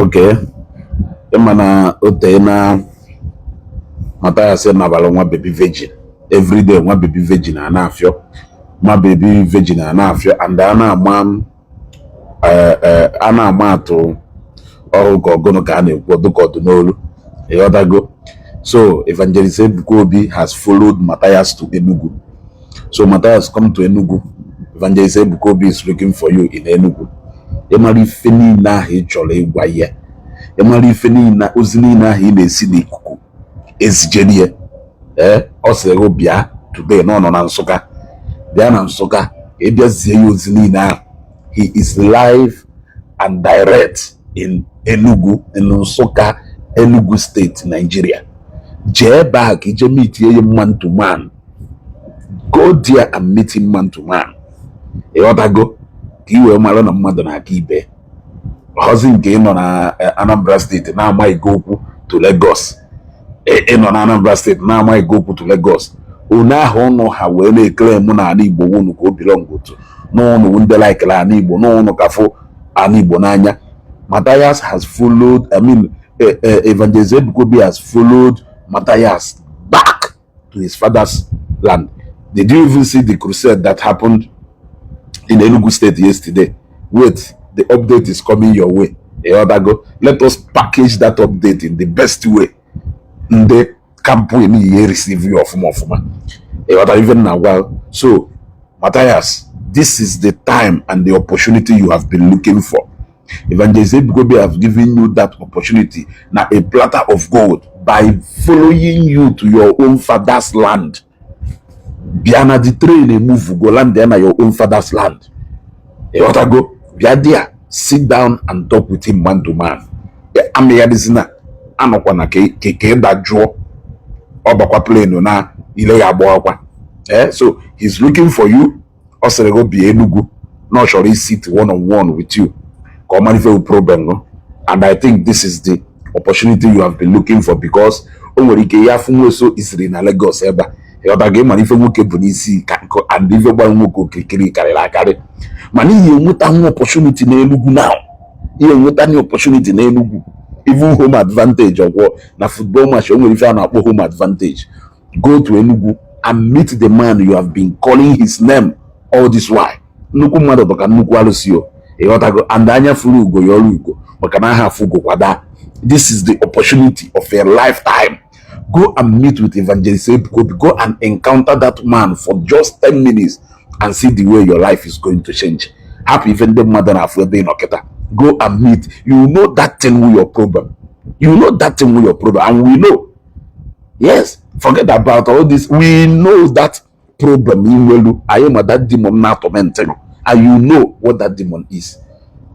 Okay, ịma na o tee na Mathias nabara nwa baby virgin. Everyday nwa baby virgin a na-afịọ, nwa baby virgin a na-afịọ, and a na-ama a na-ama atụ ọrụ ka ọgụnụ ka a na-ekwu dịka ọdụ n'olu, ịghọtago? So Evangelist Ebuka Obi has followed Matthias to Enugu. So Matthias, come to Enugu. Evangelist Ebuka Obi is looking for you in Enugu. Ịmara ife niile ahụ ị chọrọ ịgwa ya, ịmara ife niile, ozi niile ahụ ị na-esi n'ikuku ezijeri ya. Ee, ọ sịrị gị bịa today na ọ nọ na Nsụka. Bịa na Nsụka ka ị bịa zie ya ozi niile ahụ. He is live and direct in Enugu, in Nsụka, Enugu State, Nigeria. Jee ebe ahụ ka ije meetie ya man to man. Go there and meet him man to man, ịghọtago? Ka ị wee mara na mmadụ na-aka ibe ọzi nke ị nọ na Anambra State na-amaghị okwu to Lagos. Ị nọ na Anambra State na-amaghị okwu to Lagos. One ahụ ụnụ ha wee na-ekele mụ na ala Igbo wunu ka o belong to n'ụnụ, ndị likere ala Igbo n'ụnụ ka fụ ala Igbo n'anya. Matthias has followed, I mean, Evangelist Ebuka Obi has followed Matthias back to his father's land. Did you even see the crusade that happened in Enugu State yesterday? Wait, the update is coming your way. Ịghọtago? Let us package that update in the best way. Ndị camp ihe receive you ọfụma ọfụma. Ịghọtara even na gwa? So Matthias, this is the time and the opportunity you have been looking for. Evangelist Ebuka Obi have given you that opportunity na a platter of gold by following you to your own father's land. Bịa na the train move go land there na your own father's land, ịghọtago? Bịa there, sit down and talk with him man to man. Amịgharịzina, anọkwana ka ịdajụọ ọ bakwa plane na ile ya agbawakwa. Eh, so he's looking for you. Ọ sịrị gị bịa Enugu na ọ chọrọ isit one on one with you ka ọ mara ife bụ problem gị. And I think this is the opportunity you have been looking for, because o nwere ike ya afụ nweso isiri na Lagos ebe a, ịghọta gị? Mara ife nwoke bụ n'isi ka nkụ and ife gbara nwoke okirikiri karịrị akarị, mana ihe enweta nwa opportunity n'Enugu now, ihe enweta nye opportunity n'Enugu, even home advantage ọgwọ na football match, o nwere ife a na-akpọ home advantage. Go to Enugu and meet the man you have been calling his name all this while. Nnukwu mmadụ bụ ka nnukwu alụsị o, ịghọtago? And anya furu ugo ya ọrụ ugo maka na aha afụ ugo kwada. This is the opportunity of a lifetime. Go and meet with Evangelist Ebuka Obi. Go and encounter that man for just 10 minutes and see the way your life is going to change. Hapụ ife ndị mmadụ na-afụ ebe ị nọ kịta. Go and meet. You know that thing with your problem, you know that thing with your problem, and we know. Yes, forget about all this. We know that problem inwelu anyị ma that demon na torment you, and you know what that demon is.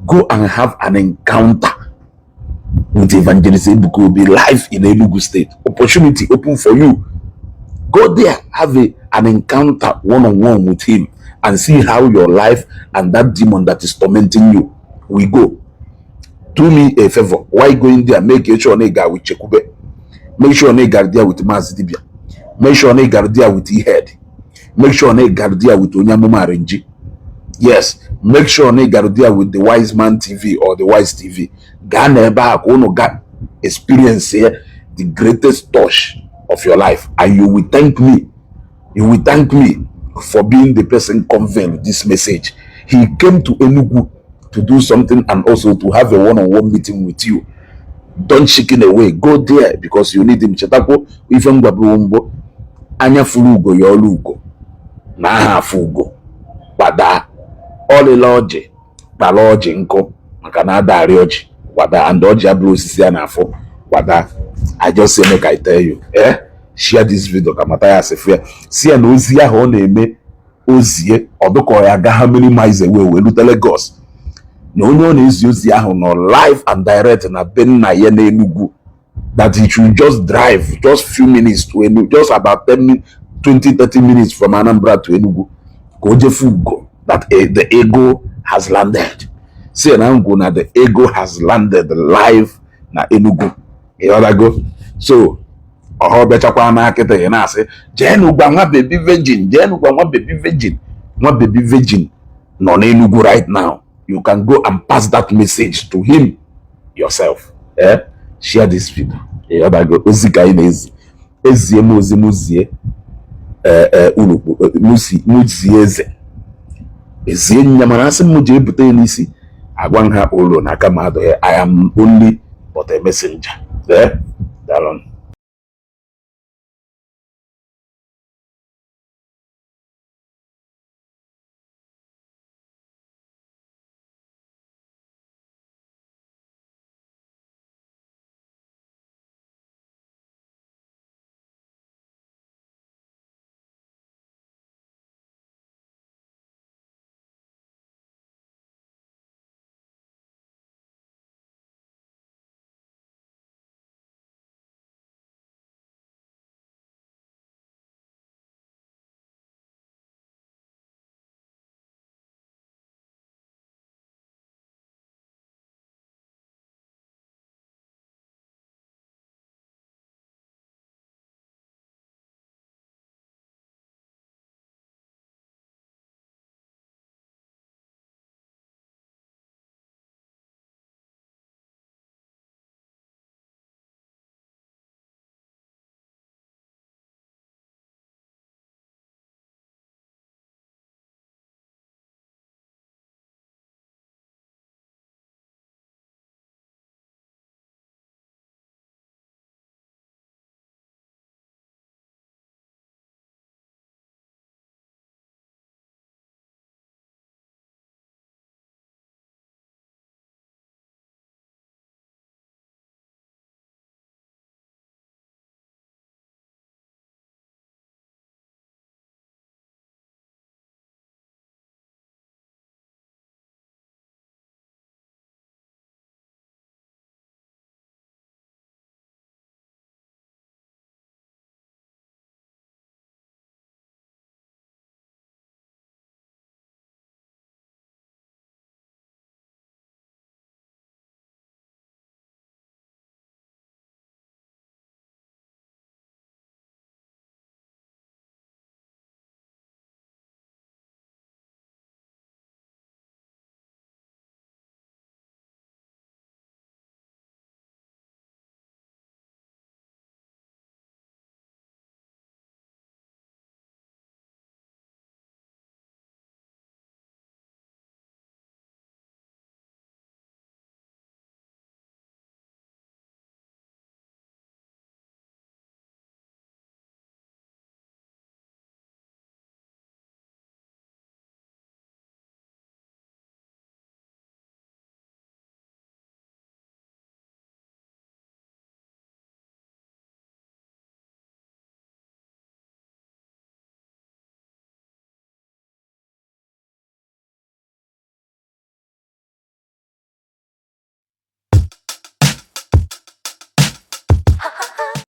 Go and have an encounter with Evangelist Ebuka Obi live in Enugu State. Opportunity open for you. Go there, have an encounter one on one with him and see how your life and that demon that is tormenting you will go. Do me a favor, why going there, make sure na ị ga with Chekwube, make sure na ị gara there with Maazị Dibia, make sure na ị gara there with Ihed, make sure na ị gara there with onye amụma Arenji. Yes, make sure na ị gara there with the Wise Man TV or the Wise TV. Gaa n'ebe a ka unu ga experience here the greatest touch of your life, and you will thank me. You will thank me for being the person conveying this message. He came to Enugu to do something and also to have a one-on-one meeting with you. Don't chicken away. Go there because you need him. Chetakwo ife ngwabụ mbụ: anya furu ugo ya ọrụ ugo na aha afụ ugo gbada ọlịla ọjị kpara ọjị nkụ maka na adarị ọjị gbada and ọjị abụrụ osisi a na-afụ gbada. I just say make I tell you, eh, share this video ka Mathias fụ ya, si ya na ozi ahụ ọ na-eme ozie ọdụkọ ya ga how many miles away wee rute Lagos, na onye ọ na-ezi ozi ahụ nọ live and direct na be nna ya n'Enugu, that he should just drive just few minutes to Enugu, just about 10 20 30 minutes from Anambra to Enugu, ka o jefu ugo, that the eagle has landed. Si na ngwu na the eagle has landed live na Enugu, ịghọtago? So ọha bịachakwa n'akịta ị na-asị jeenu gwa nwa baby virgin, jeenu gwa nwa baby virgin. Nwa baby virgin nọ n'Enugu right now. You can go and pass that message to him. yourself. Eh, share this video. Ịghọtago? Ozi ka anyị na-ezi. Ezie m ozi m zie ee unu mụ zie eze ezie nya, mana asị m jee bute ya n'isi agwa nha olu na aka m adụghị. I am only but a messenger. Eh, daalụ.